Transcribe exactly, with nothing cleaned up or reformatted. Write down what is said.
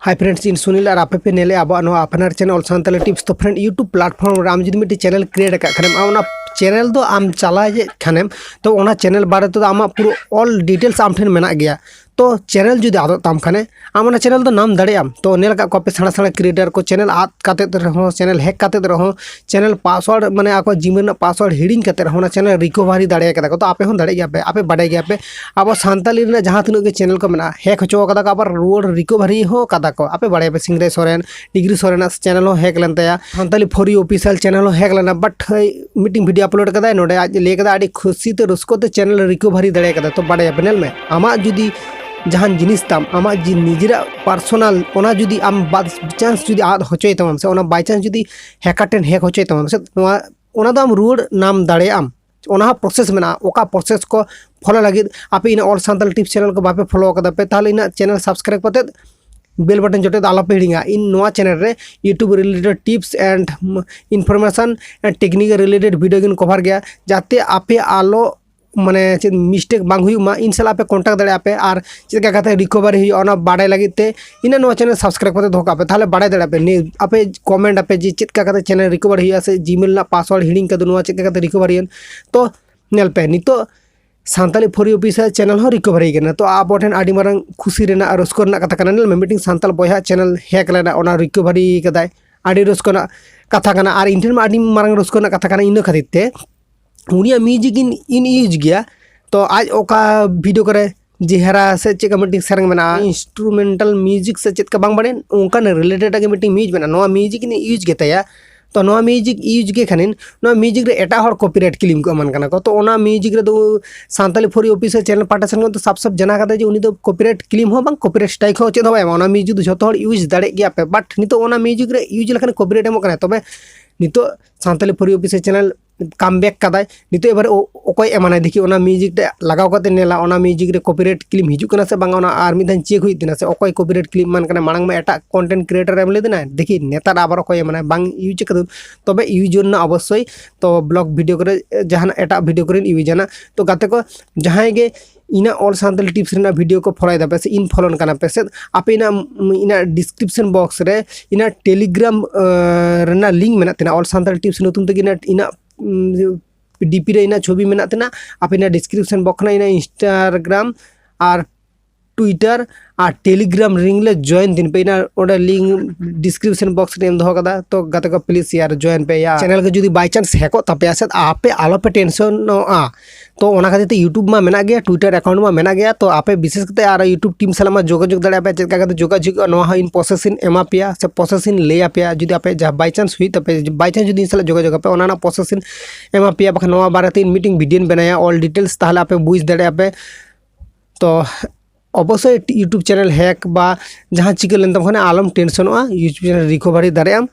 Hi friends, ᱤᱧ ᱥᱩᱱᱤᱞ ᱟᱨ ᱟᱯᱮ ᱯᱮ ᱧᱮᱞᱮᱫᱼᱟ ᱟᱵᱚᱣᱟᱜ ᱱᱚᱣᱟ ᱟᱯᱱᱟᱨ channel All Santali Tips. ᱛᱚ friend, YouTube platform ᱨᱮ ᱟᱢ ᱡᱩᱫᱤ ᱢᱤᱫᱴᱤᱡ channel create ᱟᱠᱟᱫ ᱠᱷᱟᱱᱮᱢ, ᱟᱢ ᱚᱱᱟ channel ᱫᱚ ᱟᱢ ᱪᱟᱞᱟᱣᱮᱫ ᱠᱷᱟᱱᱮᱢ, ᱛᱚ ᱚᱱᱟ channel ᱵᱟᱨᱮ ᱛᱮᱫᱚ ᱟᱢᱟᱜ ᱯᱩᱨᱟᱹ all details ᱟᱢ ᱴᱷᱮᱱ ᱢᱮᱱᱟᱜ ᱜᱮᱭᱟ᱾ ᱛᱚ channel ᱡᱩᱫᱤ ᱟᱫᱚᱜ ᱛᱟᱢ ᱠᱷᱟᱱᱮ, ᱟᱢ ᱚᱱᱟ channel ᱫᱚ ᱱᱟᱢ ᱫᱟᱲᱮᱭᱟᱜ ᱟᱢ᱾ ᱛᱚ ᱧᱮᱞ ᱟᱠᱟᱫ ᱠᱚᱣᱟ ᱯᱮ ᱥᱮᱬᱟ ᱥᱮᱬᱟ creator ᱠᱚ channel ᱟᱫ ᱠᱟᱛᱮᱫ ᱨᱮᱦᱚᱸ, channel hack ᱠᱟᱛᱮᱫ ᱨᱮᱦᱚᱸ, channel password, ᱢᱟᱱᱮ ᱟᱠᱚ Gmail ᱨᱮᱱᱟᱜ password ᱦᱤᱲᱤᱧ ᱠᱟᱛᱮᱫ ᱨᱮᱦᱚᱸ ᱚᱱᱟ channel recovery ᱫᱟᱲᱮ ᱠᱟᱫᱟ ᱠᱚ᱾ ᱛᱚ ᱟᱯᱮ ᱦᱚᱸ ᱫᱟᱲᱮᱭᱟᱜ ᱜᱮᱭᱟ ᱯᱮ, ᱟᱯᱮ ᱵᱟᱰᱟᱭ ᱜᱮᱭᱟ ᱯᱮ, ᱟᱵᱚ ᱥᱟᱱᱛᱟᱞᱤ ᱨᱮᱱᱟᱜ ᱡᱟᱦᱟᱸ ᱛᱤᱱᱟᱹᱜ ᱜᱮ channel ᱠᱚ ᱢᱮᱱᱟᱜᱼᱟ, hack ᱦᱚᱪᱚ ᱠᱟᱫᱟ ᱠᱚ, ᱟᱵᱟᱨ ᱨᱩᱣᱟᱹᱲ recovery ᱦᱚᱸ ᱠᱟᱫᱟ ᱠᱚ᱾ ᱟᱯᱮ ᱵᱟᱲᱟᱭᱟ ᱯᱮ, ᱥᱤᱝᱨᱟᱭ ᱥᱚᱨᱮᱱ, ᱰᱤᱜᱽᱨᱤ ᱥᱚᱨᱮᱱᱟᱜ channel ᱦᱚᱸ hack ᱞᱮᱱ ᱛᱟᱭᱟ, Santali for you official channel ᱦᱚᱸ hack ᱞᱮᱱᱟ, but ᱦᱳᱭ, ᱢᱤᱫᱴᱤᱝ video upload ᱠᱟᱫᱟᱭ, ᱱᱚᱰᱮ ᱟᱡ ᱞᱟᱹᱭ ᱠᱟᱫᱟ ᱟᱹᱰᱤ ᱠᱷᱩᱥᱤ ᱛᱮ ᱨᱟᱹᱥᱠᱟᱹ ᱛᱮ channel recovery ᱫᱟᱲᱮ ᱠᱟᱫᱟ᱾ ᱛᱚ ᱵᱟᱲᱟᱭᱟ ᱯᱮ, ᱧᱮᱞ ᱢᱮ, ᱟᱢᱟᱜ ᱡᱩᱫᱤ ᱡᱟᱦᱟᱱ ᱡᱤᱱᱤᱥ ᱛᱟᱢ, ᱟᱢᱟᱜ ᱡᱤ-, ᱱᱤᱡᱮᱨᱟᱜ personal, ᱚᱱᱟ ᱡᱩᱫᱤ ᱟᱢ by chance ᱡᱩᱫᱤ ᱟᱫ ᱦᱚᱪᱚᱭ ᱛᱟᱢᱟᱢ ᱥᱮ, ᱚᱱᱟ by chance ᱡᱩᱫᱤ hacker ᱴᱷᱮᱱ hack ᱦᱚᱪᱚᱭ ᱛᱟᱢᱟᱢ ᱥᱮ, ᱱᱚᱣᱟ, ᱚᱱᱟ ᱫᱚ ᱟᱢ ᱨᱩᱣᱟᱹᱲ ᱧᱟᱢ ᱫᱟᱲᱮᱭᱟᱜ ᱟᱢ᱾ ᱚᱱᱟ ᱦᱚᱸ process ᱢᱮᱱᱟᱜᱼᱟ᱾ ᱚᱠᱟ process ᱠᱚ follow ᱞᱟᱹᱜᱤᱫ ᱟᱯᱮ ᱤᱱᱟᱹ All Santali Tips channel ᱠᱚ ᱵᱟᱯᱮ follow ᱠᱟᱫᱟ ᱯᱮ, ᱛᱟᱦᱚᱞᱮ ᱤᱱᱟᱹ channel subscribe ᱠᱟᱛᱮᱫ bell button ᱡᱚᱴᱮᱫ ᱟᱞᱚᱯᱮ ᱦᱤᱲᱤᱧᱟ᱾ ᱤᱧ ᱱᱚᱣᱟ channel ᱨᱮ YouTube related tips and information and technical related video ᱜᱤᱧ cover ᱜᱮᱭᱟ, ᱡᱟᱛᱮ ᱟᱯᱮ ᱟᱞᱚ, ᱢᱟᱱᱮ ᱪᱮᱫ mistake ᱵᱟᱝ ᱦᱩᱭᱩᱜ ᱢᱟ, ᱤᱧ ᱥᱟᱞᱟᱜ ᱯᱮ contact ᱫᱟᱲᱮᱭᱟᱜᱼᱟ ᱯᱮ᱾ ᱟᱨ ᱪᱮᱫ ᱞᱮᱠᱟ ᱠᱟᱛᱮ recovery ᱦᱩᱭᱩᱜᱼᱟ, ᱚᱱᱟ ᱵᱟᱲᱟᱭ ᱞᱟᱹᱜᱤᱫ ᱛᱮ ᱤᱱᱟᱹ ᱱᱚᱣᱟ channel subscribe ᱠᱟᱛᱮ ᱫᱚᱦᱚ ᱠᱟᱜ ᱯᱮ᱾ ᱛᱟᱦᱚᱞᱮ ᱵᱟᱲᱟᱭ ᱫᱟᱲᱮᱭᱟᱜᱼᱟ ᱯᱮ, ᱱᱤᱭᱟᱹ ᱟᱯᱮ comment ᱟᱯᱮ ᱡᱮ ᱪᱮᱫ ᱞᱮᱠᱟ ᱠᱟᱛᱮ channel recovery ᱦᱩᱭᱩᱜᱼᱟ ᱥᱮ Gmail ᱨᱮᱱᱟᱜ password ᱦᱤᱲᱤᱧ ᱠᱟᱫᱟ, ᱱᱚᱣᱟ ᱪᱮᱫ ᱞᱮᱠᱟ ᱠᱟᱛᱮ recovery ᱦᱩᱭᱩᱜᱼᱟ᱾ ᱛᱚ ᱧᱮᱞ ᱯᱮ, ᱱᱤᱛᱚᱜ Santali for you official channel ᱦᱚᱸ recovery ᱠᱟᱱᱟ᱾ ᱛᱚ ᱟᱵᱚ ᱴᱷᱮᱱ ᱟᱹᱰᱤ ᱢᱟᱨᱟᱝ ᱠᱷᱩᱥᱤ ᱨᱮᱱᱟᱜ, ᱨᱟᱹᱥᱠᱟᱹ ᱨᱮᱱᱟᱜ ᱠᱟᱛᱷᱟ ᱠᱟᱱᱟ᱾ ᱧᱮᱞ ᱢᱮ, ᱢᱤᱫᱴᱤᱝ ᱥᱟᱱᱛᱟᱞ ᱵᱚᱭᱦᱟ channel hack ᱞᱮᱱᱟ, ᱚᱱᱟ recovery ᱠᱟᱫᱟᱭ, ᱟᱹᱰᱤ ᱨᱟᱹᱥᱠᱟᱹ ᱨᱮᱱᱟᱜ ᱠᱟᱛᱷᱟ ᱠᱟᱱᱟ᱾ ᱟᱨ ᱤᱧ ᱴᱷᱮᱱ ᱢᱟ ᱟᱹᱰᱤ ᱢᱟᱨᱟᱝ ᱨᱟᱹᱥᱠᱟᱹ ᱨᱮᱱᱟᱜ ᱠᱟᱛᱷᱟ ᱠᱟᱱᱟ, ᱤᱱᱟᱹ ᱠᱷᱟᱹᱛᱤᱨ ᱛᱮ ᱩᱱᱤᱭᱟᱜ music ᱤᱧ, ᱤᱧ use ᱜᱮᱭᱟ᱾ ᱛᱚ ᱟᱡ ᱚᱠᱟ video ᱠᱚᱨᱮ ᱡᱮᱦᱮᱨᱟ ᱥᱮ ᱪᱮᱫ ᱠᱟ ᱢᱤᱫᱴᱤᱝ ᱥᱮᱨᱮᱧ ᱢᱮᱱᱟᱜᱼᱟ, instrumental music ᱥᱮ ᱪᱮᱫ ᱠᱟ ᱵᱟᱝ ᱵᱟᱲᱟᱭ, ᱚᱱᱠᱟᱱ related ᱜᱮ ᱢᱤᱫᱴᱤᱝ music ᱢᱮᱱᱟᱜᱼᱟ, ᱱᱚᱣᱟ music ᱤᱧ use ᱜᱮ ᱛᱟᱭᱟ᱾ ᱛᱚ ᱱᱚᱣᱟ music use ᱜᱮ ᱠᱷᱟᱱᱤᱧ, ᱱᱚᱣᱟ music ᱨᱮ ᱮᱴᱟᱜ ᱦᱚᱲ copyright claim ᱠᱚ ᱮᱢᱟᱱ ᱠᱟᱱᱟ ᱠᱚ᱾ ᱛᱚ ᱚᱱᱟ music ᱨᱮᱫᱚ Santali for you official channel ᱯᱟᱦᱴᱟ ᱥᱮᱱ ᱠᱷᱚᱱ ᱫᱚ ᱥᱟᱯ ᱥᱟᱯ ᱡᱟᱱᱟ ᱠᱟᱫᱟ ᱡᱮ ᱩᱱᱤ ᱫᱚ copyright claim ᱦᱚᱸ ᱵᱟᱝ, copyright strike ᱦᱚᱸ ᱪᱮᱫ ᱦᱚᱸ ᱵᱟᱭ ᱮᱢᱟ᱾ ᱚᱱᱟ music ᱫᱚ ᱡᱷᱚᱛᱚ ᱦᱚᱲ use ᱫᱟᱲᱮᱭᱟᱜ ᱜᱮᱭᱟ ᱯᱮ, but ᱱᱤᱛᱚᱜ ᱚᱱᱟ music ᱨᱮ use ᱞᱮᱠᱷᱟᱱ copyright ᱮᱢᱚᱜ ᱠᱟᱱᱟ᱾ ᱛᱚᱵᱮ ᱱᱤᱛᱚᱜ Santali for you official channel ᱠᱟᱢ ᱵᱮᱠ ᱠᱟᱫᱟᱭ᱾ ᱱᱤᱛᱚᱜ ᱮᱵᱟᱨᱮ ᱚ- ᱚᱠᱚᱭ ᱮᱢᱟᱱᱟᱭ, ᱫᱮᱠᱷᱤ ᱚᱱᱟ ᱢᱤᱣᱡᱤᱠ ᱨᱮ ᱞᱟᱜᱟᱣ ᱠᱟᱛᱮ ᱧᱮᱞᱟ, ᱚᱱᱟ ᱢᱤᱣᱡᱤᱠ ᱨᱮ ᱠᱚᱯᱤᱨᱟᱭᱤᱴ ᱠᱞᱮᱢ ᱦᱤᱡᱩᱜ ᱠᱟᱱᱟ ᱥᱮ ᱵᱟᱝᱟ, ᱚᱱᱟ ᱟᱨ ᱢᱤᱫ ᱫᱷᱟᱣ ᱪᱮᱠ ᱦᱩᱭᱩᱜ ᱛᱤᱧᱟ ᱥᱮ ᱚᱠᱚᱭ ᱠᱚᱯᱤᱨᱟᱭᱤᱴ ᱠᱞᱮᱢ ᱮᱢᱟᱱ ᱠᱟᱱᱟ᱾ ᱢᱟᱲᱟᱝ ᱢᱟ ᱮᱴᱟᱜ ᱠᱚᱱᱴᱮᱱᱴ ᱠᱨᱤᱭᱮᱴᱟᱨ ᱮᱢ ᱞᱮᱫᱮᱱᱟ, ᱫᱮᱠᱷᱤ ᱱᱮᱛᱟᱨ ᱟᱵᱟᱨ ᱚᱠᱚᱭ ᱮᱢᱟᱱᱟᱭ, ᱵᱟᱝ ᱤᱭᱩᱡᱽ ᱠᱟᱫᱟ᱾ ᱛᱚᱵᱮ ᱤᱭᱩᱡᱽ ᱨᱮᱱᱟᱜ ᱚᱵᱚᱥᱥᱳᱭ, ᱛᱚ ᱵᱞᱚᱜ ᱵᱷᱤᱰᱤᱭᱳ ᱠᱚᱨᱮ, ᱡᱟᱦᱟᱱᱟᱜ ᱮᱴᱟᱜ ᱵᱷᱤᱰᱤᱭᱳ ᱠᱚᱨᱮ ᱤᱭᱩᱡᱽ ᱟᱱᱟ᱾ ᱛᱚ ᱜᱟᱛᱮ ᱠᱚ, ᱡᱟᱦᱟᱸᱭ ᱜᱮ ᱤᱧᱟᱹᱜ ᱚᱞ ᱥᱟᱱᱛᱟᱲᱤ ᱴᱤᱯᱥ ᱨᱮᱱᱟᱜ ᱵᱷᱤᱰᱤᱭᱳ ᱠᱚ ᱯᱷᱚᱞᱳᱭ ᱫᱟᱯᱮ ᱥᱮ ᱤᱱ ᱯᱷᱚᱞᱳᱱ ᱠᱟᱱᱟ ᱯᱮ ᱥᱮ, ᱟᱯᱮ ᱤᱧᱟᱹᱜ, ᱤᱧᱟᱹᱜ ᱰᱤᱥᱠᱨᱤᱯᱥᱚᱱ ᱵᱚᱠᱥ ᱨᱮ ᱤᱧᱟᱹᱜ ᱴᱮᱞᱤᱜᱨᱟᱢ ᱨᱮᱱᱟᱜ ᱞᱤᱝᱠ ᱢᱮᱱᱟᱜ ᱛᱤᱧᱟ, ᱚᱞ ᱥᱟᱱᱛᱟᱲᱤ ᱴᱤᱯᱥ ᱧᱩᱛᱩᱢ ᱛᱮᱜᱮ ᱤᱧᱟᱹᱜ, ᱤᱧᱟᱹᱜ ᱰᱤᱯᱤ ᱨᱮ ᱤᱧᱟᱹᱜ ᱪᱷᱚᱵᱤ ᱢᱮᱱᱟᱜ ᱛᱤᱧᱟ᱾ ᱟᱯᱮ ᱤᱧᱟᱹᱜ ᱰᱤᱥᱠᱨᱤᱯᱥᱚᱱ ᱵᱚᱠᱥ ᱠᱷᱚᱱᱟᱜ ᱤᱧᱟᱹᱜ ᱤᱱᱥᱴᱟᱜᱨᱟᱢ ᱟᱨ ᱴᱩᱭᱴᱟᱨ ᱟᱨ ᱴᱮᱞᱤᱜᱨᱟᱢ ᱞᱤᱝᱠ ᱞᱮ ᱡᱚᱭᱮᱱ ᱛᱤᱧ ᱯᱮ᱾ ᱤᱧᱟᱹᱜ ᱚᱸᱰᱮ ᱞᱤᱝᱠ ᱰᱤᱥᱠᱨᱤᱯᱥᱚᱱ ᱵᱚᱠᱥ ᱨᱮ ᱮᱢ ᱫᱚᱦᱚ ᱠᱟᱫᱟ᱾ ᱛᱚ ᱜᱟᱛᱮ ᱠᱚ, ᱯᱞᱤᱡ ᱥᱮᱭᱟᱨ ᱡᱚᱭᱮᱱ ᱯᱮ ᱭᱟ᱾ ᱪᱮᱱᱮᱞ ᱜᱮ ᱡᱩᱫᱤ ᱵᱟᱭ ᱪᱟᱱᱥ ᱦᱮᱠᱚᱜ ᱛᱟᱯᱮᱭᱟ ᱥᱮ, ᱟᱯᱮ ᱟᱞᱚᱯᱮ ᱴᱮᱱᱥᱚᱱᱚᱜᱼᱟ᱾ ᱛᱚ ᱚᱱᱟ ᱠᱷᱟᱹᱛᱤᱨ ᱛᱮ YouTube ᱢᱟ ᱢᱮᱱᱟᱜ ᱜᱮᱭᱟ, ᱴᱩᱭᱴᱟᱨ ᱮᱠᱟᱣᱩᱱᱴ ᱢᱟ ᱢᱮᱱᱟᱜ ᱜᱮᱭᱟ᱾ ᱛᱚ ᱟᱯᱮ ᱵᱤᱥᱮᱥ ᱠᱟᱛᱮ ᱟᱨ YouTube ᱴᱤᱢ ᱥᱟᱞᱟᱜ ᱢᱟ ᱡᱳᱜᱟᱡᱳᱜᱽ ᱫᱟᱲᱮᱭᱟᱜᱼᱟ ᱯᱮ᱾ ᱪᱮᱫ ᱞᱮᱠᱟ ᱠᱟᱛᱮ ᱡᱳᱜᱟᱡᱳᱜᱽ ᱦᱩᱭᱩᱜᱼᱟ, ᱱᱚᱣᱟ ᱦᱚᱸ ᱤᱧ ᱯᱨᱚᱥᱮᱥ ᱤᱧ ᱮᱢᱟ ᱯᱮᱭᱟ ᱥᱮ ᱯᱨᱚᱥᱮᱥ ᱤᱧ ᱞᱟᱹᱭ ᱟᱯᱮᱭᱟ᱾ ᱡᱩᱫᱤ ᱟᱯᱮ ᱡᱟᱦᱟᱸ ᱵᱟᱭ ᱪᱟᱱᱥ ᱦᱩᱭᱩᱜ ᱛᱟᱯᱮ, ᱵᱟᱭ ᱪᱟᱱᱥ ᱡᱩᱫᱤ ᱤᱧ ᱥᱟᱞᱟᱜ ᱡᱳᱜᱟᱡᱳᱜᱽ ᱟᱯᱮ, ᱚᱱᱟ ᱨᱮᱱᱟᱜ ᱯᱨᱚᱥᱮᱥ ᱤᱧ ᱮᱢᱟ ᱯᱮᱭᱟ᱾ ᱵᱟᱠᱷᱟᱱ ᱱᱚᱣᱟ ᱵᱟᱨᱮᱛᱮ ᱤᱧ ᱢᱤᱫᱴᱮᱱ ᱵᱷᱤᱰᱤᱭᱳᱧ ᱵᱮᱱᱟᱭᱟ, ᱚᱞ ᱰᱤᱴᱮᱞᱥ, ᱛᱟᱦᱚᱞᱮ ᱟᱯᱮ ᱵᱩᱡᱽ ᱫᱟᱲᱮᱭᱟᱜᱼᱟ ᱯᱮ᱾ ᱛᱚ ᱚᱵᱚᱥᱥᱳᱭ YouTube ᱪᱮᱱᱮᱞ ᱦᱮᱠ ᱵᱟ ᱡᱟᱦᱟᱸ ᱪᱤᱠᱟᱹ ᱞᱮᱱ ᱛᱟᱢ ᱠᱷᱟᱱ ᱟᱞᱚᱢ ᱴᱮᱱᱥᱚᱱᱚᱜᱼᱟ, YouTube ᱪᱮᱱᱮᱞ ᱨᱤᱠᱚᱵᱷᱟᱨᱤ ᱫᱟᱲᱮᱭᱟᱜ ᱟᱢ᱾